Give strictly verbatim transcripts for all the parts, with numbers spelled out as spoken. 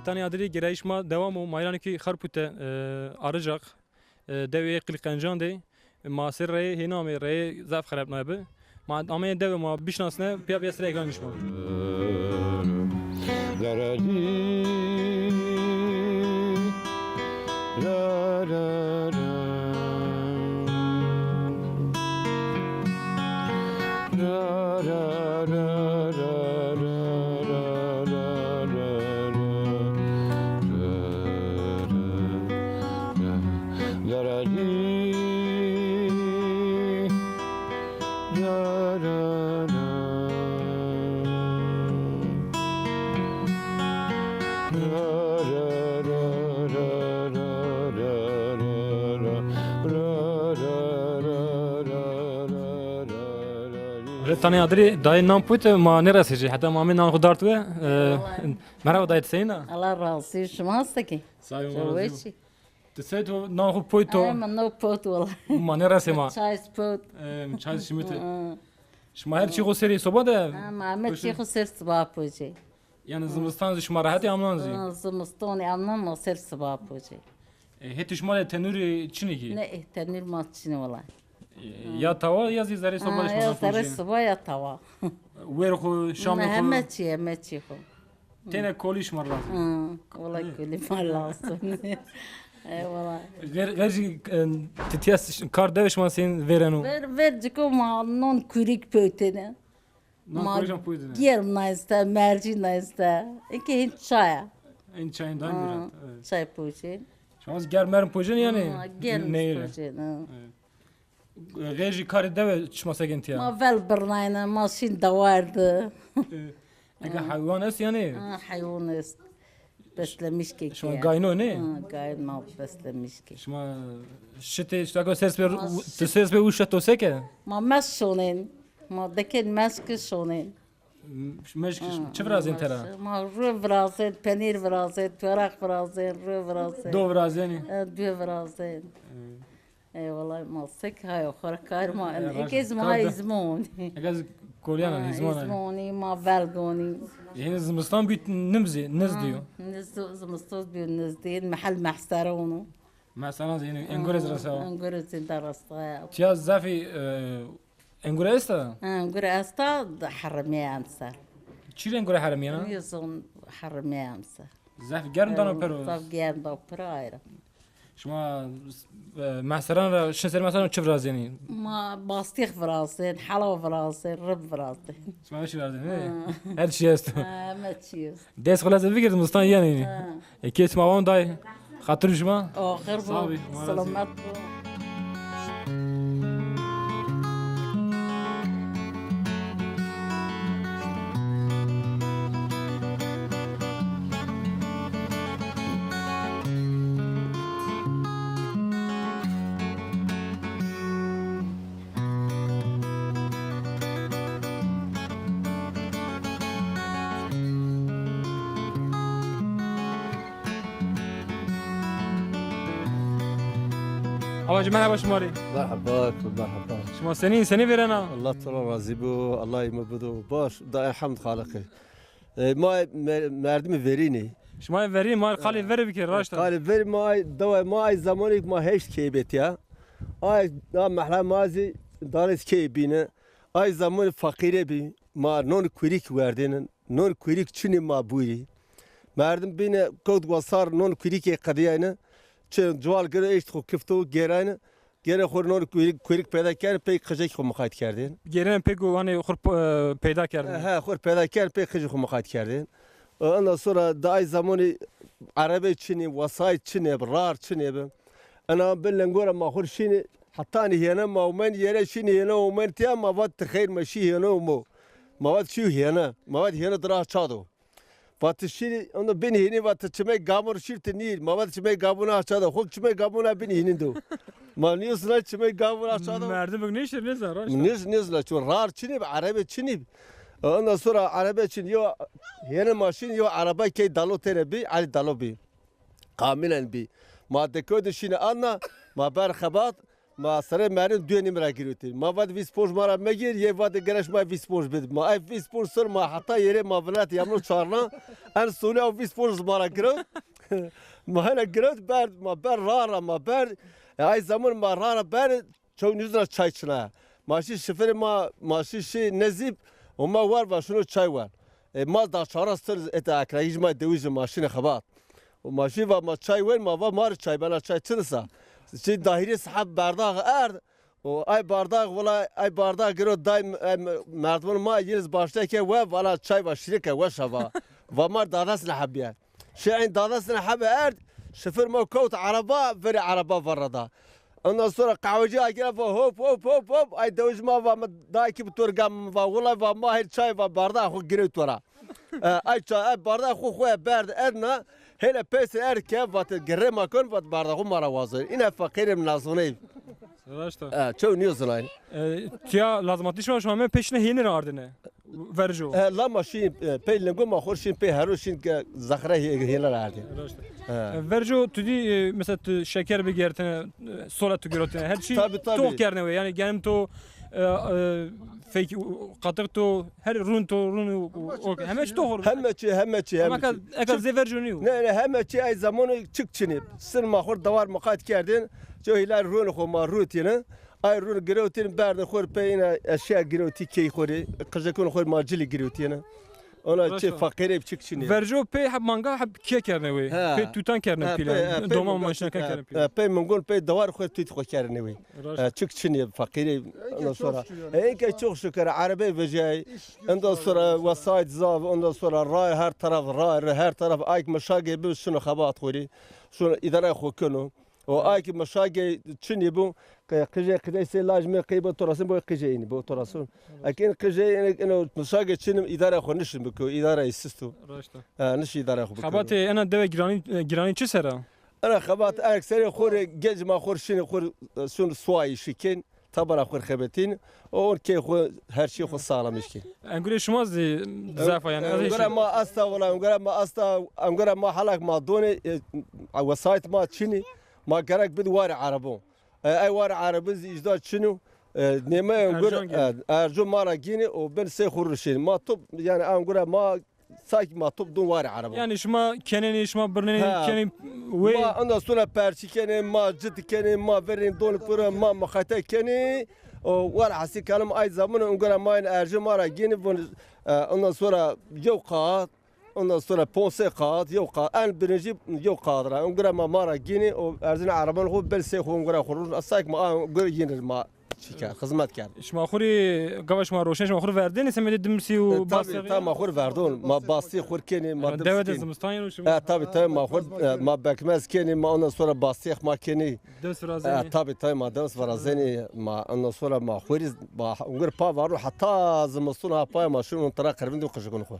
Tanî adirî girayîş ma dewam o. Ma îranî kî Xarpûte, e, Aricaq, e, dewê Qilqencan de. Ma ser reyê hêna amê, reyê zaf xerepnaye bi. Ma amê dewe ma bişnasne, pîya bîya sirê ekranî şima. Rê tanê adirî dayê nan pût ma nêresê jî. Heta ma amê nan xo dart we. E, Eyvallah. Merhaba dayê, ti seyna? Allah razı olsun. Şima hasta ki? Sağ olun, razı olsun. Ti sey to nan xo poy to? E, ma no pot wala. Ma nêresê ma. Çay pot. E, çay şimite. Hı. Şima her çî xo serê soba de? Ha, ma heme çî xo ser siba pocê. Yani zimistan zî şima rehetî, amnan zî? Ha, zimistan amnan ma ser siba pocê. E, hetî şima de tenûrî çinî kî? Ne, e, tenûr ma çinî wala. E, ya tawa ya zî zerê soba de şima pocê? Ha, ya zerê soba ya tawa. Wêr xo, şamê xo? Ne, heme çî, heme çî xo. Têne kolî şima lazim. Hı, wala kolî ma lazim. E, wala. Ver, ver jî, e, titiya s-, kar dewe şima sên vêreno? Ver, ver ciko ma non kurîk pötene. Non kurîk şima pötene. Germ nayste, merci nayste. Eke hin çaya. Hin çayın daha güzel. Evet. Çay pötene. Şima germ merm pötene yani? Hı, germ pötene. Evet. Xêr jî karê dewe şima se gên tîya? Ma vel birnayne, ma şîn dewar de. E, eke heywan est yanî? Ha, heywan est. Beslemiş ke. Şima gayno nê? Ha, gayn ma beslemiş ke. Şima şitê, işte, eko ses be, tu ses be uşa to seke? Ma mes şonên. Ma dekên mes ki şonên. Meşk çi virazên tera? Ma ru virazên, penîr virazên, toraq virazên, ru virazên. Do virazênî? E, do virazên. E, wala ma sek hayo, xora kar ma. Eke ez ma hizmon. Eke ez kolyanan, hizmonan. Hizmoni, ma velgoni. Yeni zimistan bî nimzî, niz diyo. Niz, zimistan bî niz diyo, mehel mehsere onu. Mesela yeni engure zirasa. Engure zinda rastaya. Tiya zafî, e, Engure esta? Ha, engure esta, da herimiye emser. Çî rê engure herimiye na? Nizon herimiye emser. Zaf germ dano pero. Zaf germ da piro ayrı. Şima, e, mehseran ra, şin ser mehseran çi virazênî? Ma bastîx virazên, hela virazên, rib virazên. Şima her çî virazên, he? Ha. Her çî esto. Ha, heme çî est. Dest xo leze bigir, zimistan yenî. Ha. E, kes ma wan day. Xatir şima. Axir bo. Sağ ol, selamet bo. Abacı, merhaba şima rê. Merhaba, merhaba. Şima senî, senî vêrena? Allah to ra razî bo, Allah îme bido. Baş, da elhamd Xaliqî. E, ma mer-, merdimî verînî. Şima verî, ma qalê verî bikir, raşt a. Qalê verî ma ay, dewa ma ay zamanî ma heşt key bê tîya. Ay, na mehla ma zî danîz key bîne. Ay zamanî feqîre bî. Ma non kurîk werdêne. Non kurîk çinê ma bûrî. Merdim bîne kewt wasar non kurîkê qedîyayne. Çi cual giro eşt xo kifto gêrayne. Gêrê xo non kurîk, kurîk peyda kerdin, pey qijek xo muqayt kerdin. Gêrên pey ku hanê xur p-, peyda kerdin. He, xur peyda kerdin, pey qijek xo muqayt kerdin. E, ondan sonra da ay zamanî erebe çinî, wasayît çinê bi, rar çinê bi. Ena bi lengora ma xur şînî, hetanî hêne ma umen yere şînî hêne umen tiya ma vat ti xeyr ma şî hêne umo. Ma vat şî hêne. Ma vat hêne dira çado. Vat ti şîrî, onda bin hînî, vat ti çimey gabon şîr ti nîr. Ma vat çimey gabon aça da. Xo çimey gabon a bin hînî do. Ma nîyo sina çimey gabon aça da. Merdim bik nêşir nêzan, raşt a. Nêz, nêzna ço rar çinî bi, erebe çinî bi. Ondan sonra erebe çin yo, yeni maşin yo, araba key dalo tere bi, Ali dalo bi. Kamîlen bî. Ma dekewdî şîne adna, ma ber xebat, Ma serê merdim duyê nîm ra girewtî. Ma vat vîst ponc ma ra megir, yê vat gereş ma vîst ponc bid. Ma ay vîst ponc ser ma heta yerê ma vinetî yamno çarna. En sonî o vîst ponc ma ra girewt. Ma hene girewt berd, ma ber ra ra ma berd. E, ay zaman ma ra ra berd, çok nîzna çay çina. Ma şî şifirê ma, ma şî şî nezîb, o ma war va şuno çay war. E, ma da çara stir ete ekra, hiç ma dewij ma şîne xebat. O ma şî va ma çay wen, ma va ma rê çay bena, çay çinisa. Şî dahirê sahab bardax erd, o ay bardax, wala ay bardax giro day, ay merdiman ma yeniz başta ke we, wala çay va şirike weşa va. Va ma dadas ne habiye. Şî eyn dadas ne habe erd, şifir ma kewt araba, verê araba varra da. Ondan sonra kahveci agire va hop, hop, hop, hop. Ay dewij ma va ma dayki bi torga va, wala va ma her çay va bardax xo girewt tora. E, ay ça-, ay bardax xo xo berd edna, hele peyser erd ke vat girê ma kon, vat bardax xo ma ra wazo. Îne feqîrê nazoney. Raşt a. E, çew nîyo zunay. E, tiya lazimatî şima, şima me peşine hênî ra ardine. Verco. E, la ma şîn, e, pey lingo ma xor şîn, pey hero şîn ke zexre hê-, hênî ra ardine. Raşt a. E. E, verco tu dî, e, mesela tu şeker bigertine, e, sola tu girotine. Her çî Tabii, tabii. to kerne we. Yani genim to, e, e, fek, qatıq to, her rûn to, rûn o, o, heme çî to xor. Heme çî, heme çî, Ama heme ka, çî. eka Çi-, zê verco nîyo. Ne, ne, heme çî ay zamanı çik çinî. Sir ma xor dawar muqat kerdin. Ço hîlay rûn xo ma rûtîne. Ay rûn girewtîn berdin xor pey îna eşya girewtî key xorî. Qijekun xor ma cilî girewtîne. Ona çi Raşt a. feqîrê çik çinî. Verco pey heb manga heb kîye kerne we. Ha. Pey tutan kerne Ha, pîle. pey, ha, pey Doma mungan maşina tut-, ha, kerne pîle. ha, pey mungun pey dawar xo tut xo kerne we. Raşt. Ha, çik çinî feqîrê. Ondan sonra. E, enke çok şükür arabey vejay. Ondan sonra vesait zav, ondan sonra ray her taraf, ray, her taraf ayk meşage bi şunu xebat xorî. Şunu idare xo keno. O ay ki meşage çinî bu, qe-, qije qidey se laj me qey bu torasin bu qije ini bu torasin. Ekin qije ini, ino meşage çinim idare xo nişin biko, idare sistu. Raşt a. E, niş idare xo biko. Xebatê ena dewe giranî, e, giranî çi ser a? Ena xebat ekserê xo rê genc ma xo rê şinê xo rê, e, sun suayî şikin, tabara xo rê xebetîn, o on key xo her şey xo sağlam işkin. Engurê şima zî zaf a yani, ez Engura hîç ma asta wala, engura ma asta, engura ma halak ma done, e, wesayet ma çini, ma gerek bid ware arabon. E, ay ware arabon zî îcda çinu, e, neme engur, Ercan gini. e, Erco ma ra gini, o ben sey xo ruşin. Ma top, yani engura ma Sanki ma top dun ware araba. Yani şima kenenî, şima birnenî, Ha. kenî wey. Ma ondan sonra perçî kenî, ma cit kenî, ma verên don pira, ma muxate kenî. O ware hasi kalim ay zaman ungura ma in erji ma ra gini vun, e, ondan sonra yew qat, ondan sonra ponse qat, yew qat, en birinci yew qat ra. Ungura ma ma ra gini, o erzin araban xo bel se xo ungura xo. Sanki ma ungura yinir ma. Çi kerd, xizmet kerd. Şima xo rê, gava şima roşne, şima xo rê verdêne semedê dimsî û E, tabii, bastexî? Tabii, ma xo rê verdon. Ma bastî xo rê kenê, ma Ama dimsî dewe de kenê. Zimistan yeno şima. E, tabii, tabii, ma xo rê, e, ma bekmez kenê, ma ondan sonra bastîx ma kenê. Dest virazenê. E, tabii, tabii, ma dest virazenê, ma ondan sonra ma xo rê, ma ungur pa varo, heta zimistan ha paya ma şunu tira qirvin do qijikun xo.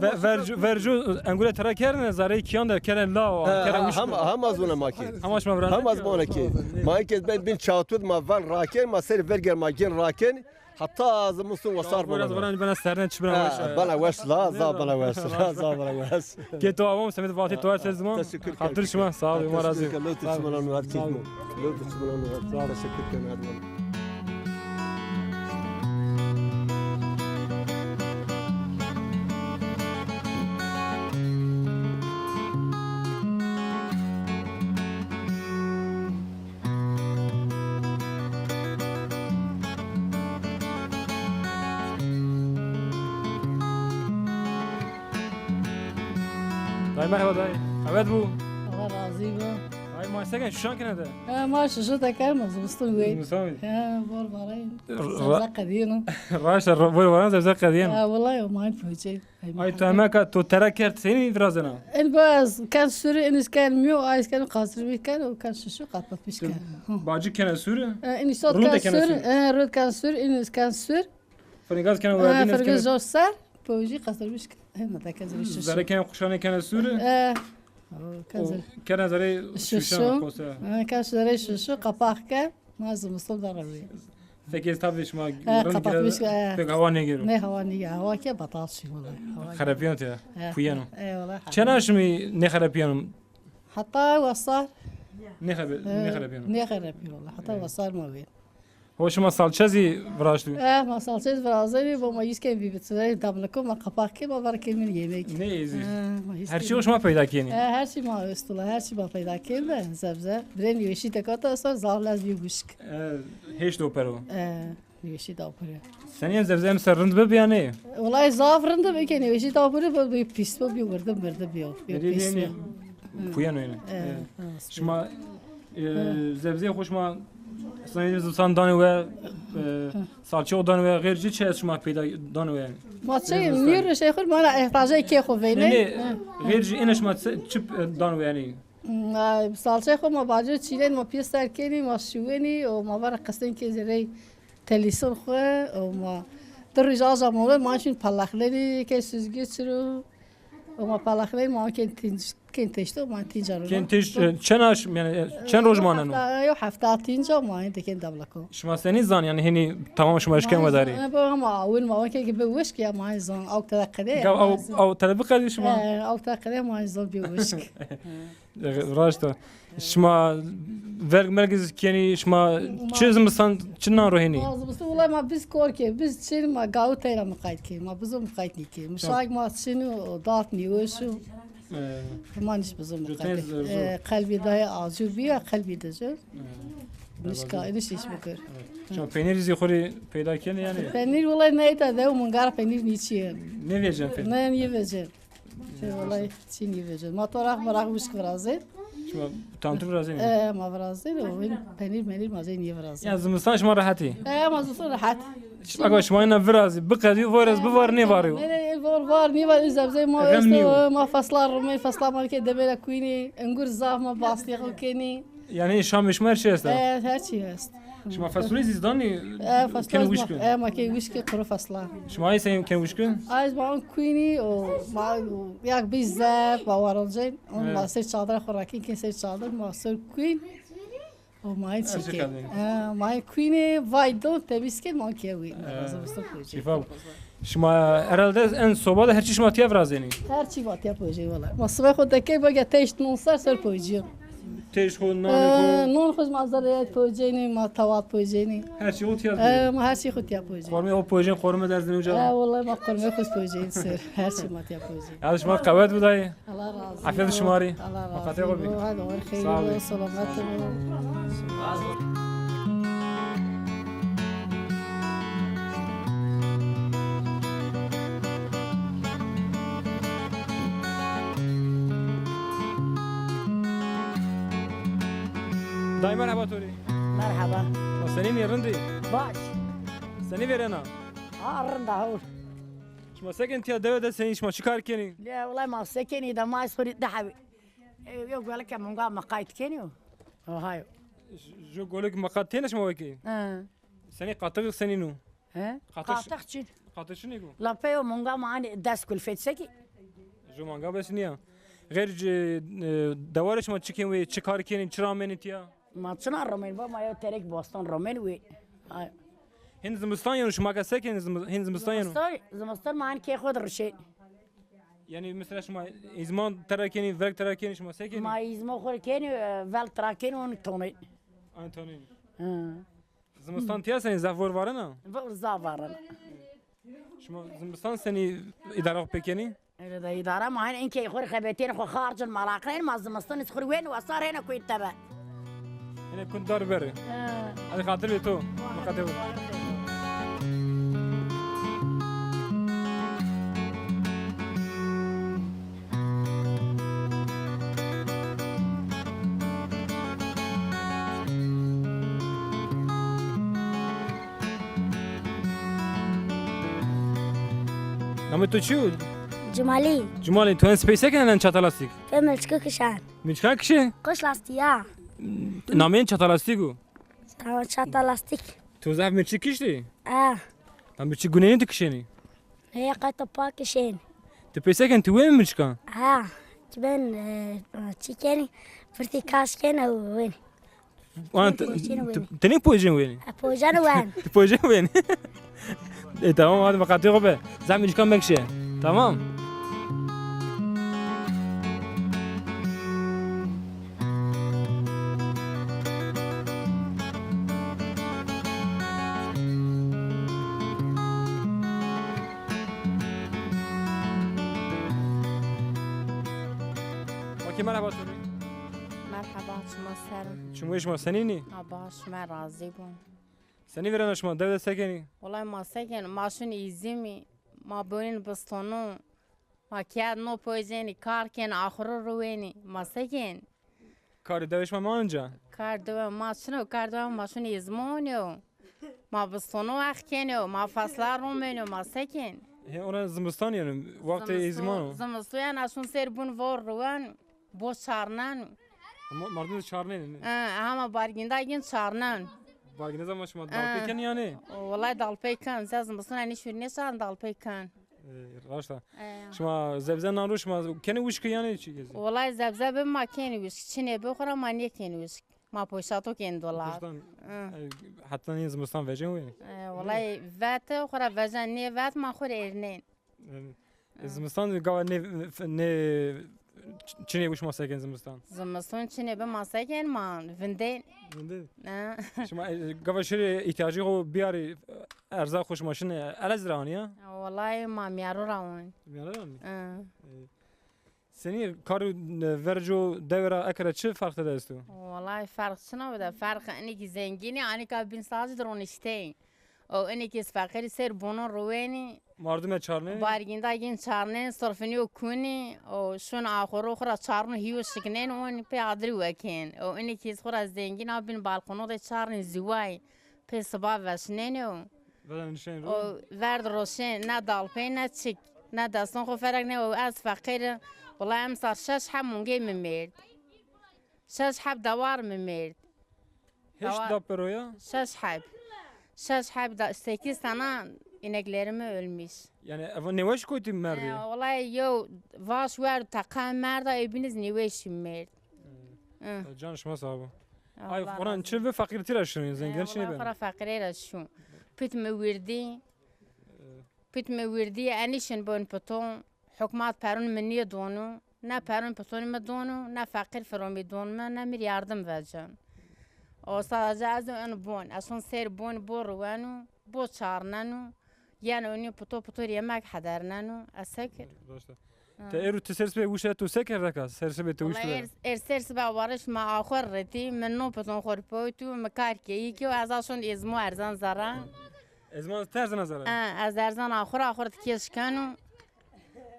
Ve-, vercu, vercu, engure tira kerdine, zarey kiyan de kere la, Ha, kere ha, wişk. Hem, hem az ona ma ki. Ama şima virazenê. Hem az ona ki. Ma ki ben bin çatut ma van raken, ma ser verger ma gen raken. Hatta zimistan wasar Biraz bana. Bana bana serden çi bana Ha, weş. Bana weş la, za bana weş, la, za bana weş. Ke to avom semet vati to her zaman. Teşekkür ederim. Hatır şima, sağ olun, Allah razı olsun. Teşekkür ederim. Lütfü şima lan var ki. Sağ olun. Lütfü şima lan var. Sağ olun. Teşekkür ederim. Hadi bakalım. Dayı merhaba dayı. Evet bu. Allah razı olsun. Dayı ma seken şuşan kene de. Ha, ma şuşu da kerme, zimistan wey. Zimistan wey. Ha, bor barayın. Ra- Sebze qediyeno. Raşta, ra- bor barayın, sebze qediyeno. Ha, vallahi o ma poğaça. Ay, to emeka to tera kerd, senî virazena? En baz, ken sürü, en isken miyo, ay isken kasır bir ken, o ken şuşu kapat bir ken. Bacı kene sürü? E, en isot Run de ken kene sürü, sürü. E, run ken sürü, en isken sürü. Fırgaz kene E, verdin, fırgaz kene zor ser, poğaça kasır bir ken. Hem de ken zor şuşu. Zere kene kuşane kene sürü? E, o, ken zor. Kene zere şuşu. Şuşu. E, ken zere şuşu, kapak ken. Ma zimistan da rewî. Fekê ez tabî şima Ha, werin kapatmış, gire, e. Pek hawa nêgêro. Ne hawa nêgê, hawa ke batal şî wala. Hawa ke- Xerepîyeno te, He, puyeno. Eyvallah. Çena şimî nêxerepîyeno? Heta wasar. Nêxebe-, nêxerepîno. Nêxerepîno wela. Heta wasar ma wê. Ho şima salçe zî viraştî? Eh, ma salçe zî virazenî, bo ma yîz kên bî bitirey, damlako ma qapaq kê, ma ver kê min yemek. Ne êzî. Eh, ma yîz kên. Her çî ho şima peyda kenî? Eh, her çî ma estula, her çî ma peyda kên be, zebze. Birê nêweşî de kata sor, zaf lez bî wişk. Eh, hêşt o pero. Eh, nêweşî de o pero. Senî em zebze em ser rind bibi ya nê? Wellahî zaf rind bi ke nêweşî de o pero, bi, bi pîs bi, bi wirdi mirdi bi. Bi pîs bi. Kuyeno yine. Eh, eh, şima E, zebzeyê xo şima sanî zimistan danê we, e, salçe o danê we, xêr ci çi est şima peyda danê we yanî? Ma çi nî rişê xo ma ra ihtacê kê xo veyne. Nê, nê, xêr ci êne şima çi, çi, e, danê we yanî? Ma salçe xo ma bacê çînên ma pî ser kenî, ma şiwenî û ma vara qisên kê zerey telîson xo û ma di rîj aja ma we ma şin palaxlenî ke süzgü çiro. Û ma palaxley ma kên tînc, kên teşto ma tînca ro. Kên teşt, e, çena ş-, yanî, e, çend roj maneno? Hefta, yo hefta tînca ma hên dekên dablako. Şima senî zan yanî hênî tamam şima eşken wedarî? E, bo hema awil ma weke ki bi wişk ya ma zan awk tada qede. Gav aw, aw tada biqedî şima? E, awk tada qede ma zan bi wişk. Raşt a. Şima verg merg zî kenî, şima çi zimistan çi nan ro hênî? Ma zimistan wela ma biz kor ke, biz çin ma gaw teyna miqayt ke, ma bizo miqayt nîke. Muşak ma çin û dat nîweş û ma nîş bizo miqayt. E, qelbî dayê acû bîya, qelbî de ci. Nişka, niş iş bikir. Şima peynîr zî xo rê peyda kenî yanî? Peynîr wela neyta de, mungara peynîr nîçî ye. Nêvecen peynîr? Ne, nêvecen. Wellahî çî nîvecî. Ma toraq miraq wişk virazê. Şima tantû virazênî? E, ma virazênî. Win penîr menîr ma zey nîvirazê. Ya zimistan şima rehetî? E, ma zimistan rehet. Şima, şima ina virazî, biqedî, vor ez bivar nêvarî. Ne, ne, vor var nêvar, zebzey ma esto, ma fasla rumê, fasla ma ke demêra kuynî, engur zaf ma bastî xo kenî. Yanî şamê şima her çî esta? E, her çî est. Şima fesulî zî danî? E, fesulî kên wişk? E, ma kên wişk, quru fesla. Şima ay sen kên wişk? Ay ma on kuynî û ma yak bî zerf, ma waroncên. On ma ser çadir xo rakîn, kên ser çadir, ma ser kuyn. O ma çî kên. E, ma kuynî vay do, temîz kên, ma kên wî. Şîfa. Şima herhalde en soba de her çî şima tîya virazenî? Her çî ma tîya pojê wela. Ma sibay xo dekey bage teşt non ser ser pojîyo. Teşt xo, nanê xo? E, non xo ma zereyet pojênî, ma tawat pojênî. Her çî xo tîya pojê? E, ma her çî xo tîya pojê. Qormê xo pojên, qorme derzinê uca? E, wela ma qormê xo pojên ser. Her çî ma tîya pojê. Ya şima qewet bidayê. Allah razı olsun. Afiyet şima rê. Allah razı olsun. Hadi, xeyir olsun. Selamet olun. Dayê merheba to rê. Merheba. Ma senîn ê, rind ê? Baş. Senî vêrena? Ha, rind a, hewr. Şima se kenî tîya dewe de, senî, şima çi kar kenî? Le, wela ma se kenî de ma ez xo rê di heb, e, yo golike munga miqayt kenî yo. O hayo. Ju golike miqayt têne şima wekî? Hı. Senî qatix senîn o? He? Qatix çin. Qatix çin ê ku? La pey o munga ma anî des kulfet se kî. Ju manga bes nîya. Xêr ci, e, dewarê şima çi kên wê, çi kar kenî, çi ramenî tîya? Ma çina romên ba, ma yew terek bostan romên wê. Ay. Hin zimistan yeno, şima ke se kenî zimi-, hin zimistan yeno? Zimistan, zimistan ma hin kê xo de rişên. Yanî mesela şima îzman tera kenî, verg tera kenî, şima se kenî? Ma îzma xo kenî, e, vel tera kenî, onu tonê. Anî tonê. Hı. Zimistan tîya senî, zaf vor varena? Vor zaf varena. Şima zimistan senî îdara xo pê kenî? Öyle de îdara ma hin inkê xo rê xebetên xo xarcin malaqên ma zimistan xo rê wen wasar hêne kuyn tebe. Hêne kuyn dar beri. He. Hadi xatir bê to. Xatir bê. Namê to çi yo? Cumalî. Cumalî, to en sipey se kenên en çata lastîk? Pê milçika kişen. Milçikan kişê? Qiş lastî ya. Nameyên çata lastîk o? Tamam, çata lastîk. To zaf milçik kiştî? Ha. Tam milçik gunenî tu kişenî? Heya qata pa kişên. Ti pê se ken, ti wên milçikan? Ha. Ti ben, e, çi kenî? Pirtî kas ken ew wên. Wan ti, ti, ti nê pojên wênî? E, pojên wen. Ti pojên wênî? E, tamam, hadi miqatê xo be. Zaf milçikan mekişe. Tamam. Ki merheba to rê. Merheba, şima ser. Çimûyê şima senîn î? Aba, şima razî bûn. Senî vîrena şima, dewe de se kenî? Wellay ma se ken, ma şûn Îzimî, ma bonîn bistonu, ma kerd no poyzenî, kar ken, axuru ruwenî, ma se ken? Karê dewê şima ma anca? Kar dewe ma çin o, kar dewe ma şûn Îzmon o. Ma bistonu wext kenî o, ma fasla romênî o, ma se ken? He, ona zimistan yanî, wextê Îzmon o. Zimistan yanî, şûn sêr bûn vor ruwen, bo çarnen. Ama merdum de çarnen. Ha, hema bargînda gin çarnen. Bargînda zaman şima dalpey ken yanî? Wellay dalpey ken, ez zimistan nîşûn nêçarn, dalpey ken. E, raşt a. E. Şima zebze nan ro şima kenî wişkî yanî çi gezî? Wellay zebze bi ma kenî wişk. Çinê bi xo ra ma nêkenî wişk. Ma poşato kenî dolar. Poşato. Hı. E, heta nî zimistan vecên wê? E, wellay vet xo ra vecen, nêvet ma xo rê êrnên. E, e, zimistan gava nê, nê, çinê wişk ma se ken zimistan? Zimistan çinê bi ma se ken, ma vindên. Vindên? E. Şima, e, gava şirê îhtiyacî xo biyarî, Erzaq xo şima şinê Elezî ra anîya? Wellay ma mîyaro ra wan. Mîyaro ra anî? Hı. E, senî kar û, e, verco dewe ra eke ra çi ferq tede esto? Wellay ferq çina bide. Ferq inî kî zengînî, anî ka bîn sazî de ronişteyî. O inî kî feqîrî sêr bonon ruwenî. Mardume çarnenî? Bargînda gin çarnenî, sorfinîyo kunî. O şûn axuru xo ra çarno hîyo şiknên, onî pê adirî wekên. O inî kî xo ra zengîn a, bîn balkono de çarnî zîway. Pê siba veşnenê o. Veda nişen ro. O verd roşên, ne dalpey, ne çik, ne deston xo ferek ne o, ez feqîr. Wellay emsal şeş heb mungê mi mêrd. Şeş heb dewar mi mêrd. Heşt da peroya? Şeş heb. Şeş heb da, sekiz tane ineklerimi ölmüş. Yanî eva nêweş kotî merdî? E, wellay yew vaş werd teqe merda, ê bînî zî nêweşî mêrd. Hı. Can şima sağ bo. Ay, Allah razı olsun. Çi vi feqîrtî ra şûn, zengîn çinê bi. Xora feqîrê ra şûn. Pit mi wirdî. Pit mi wirdî, enî şin bon piton. Hukmat peron mi nêdonu. Ne peron pitonî mi donu, ne feqîr firomî don mi, ne mi rî yardim vecen. O sadece ez en bon, ez şûn sêr bon, bo ruwenu, bo çarnenu. Yen onî pito pito yemek hedernenu, ez se kir. Raşt a. Ha. Te êro ti ser sibê wişe tu se kerdeka? Ser sibê tu wişe. Wellay êr, êr ser sibê wariş ma axur ritî, mi no piton xo rê poytu, mi kar keyî kî, ez a şûn Îzmo erzan zerre. Îzmo ti erzena zerre? Ha, ez erzan axur, axur ti kêş kenu.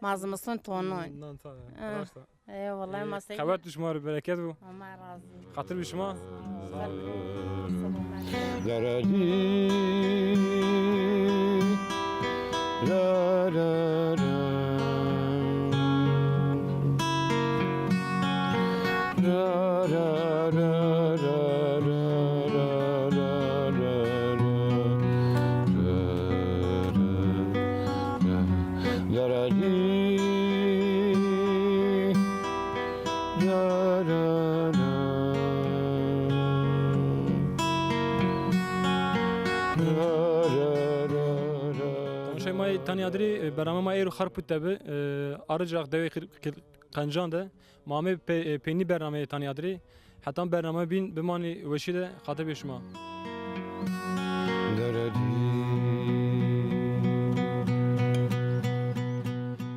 Ma zimiston tonon. Nan ta, ha. Raşt a. Ê, wellay ma se. Qewet bi şima rê, bereket bo. Allah razı olsun. Xatir bi şima. Temaşayê ma yê Tanî Adirî, e, bername ma êro Xarpût de bi, e, Arıcak dewê Qil-, Qil-, Qencan de. Ma amê pe-, e, peynî bernameyê Tanî Adirî. Hetan bername bîn bimanî weşî de, xatir bê şima.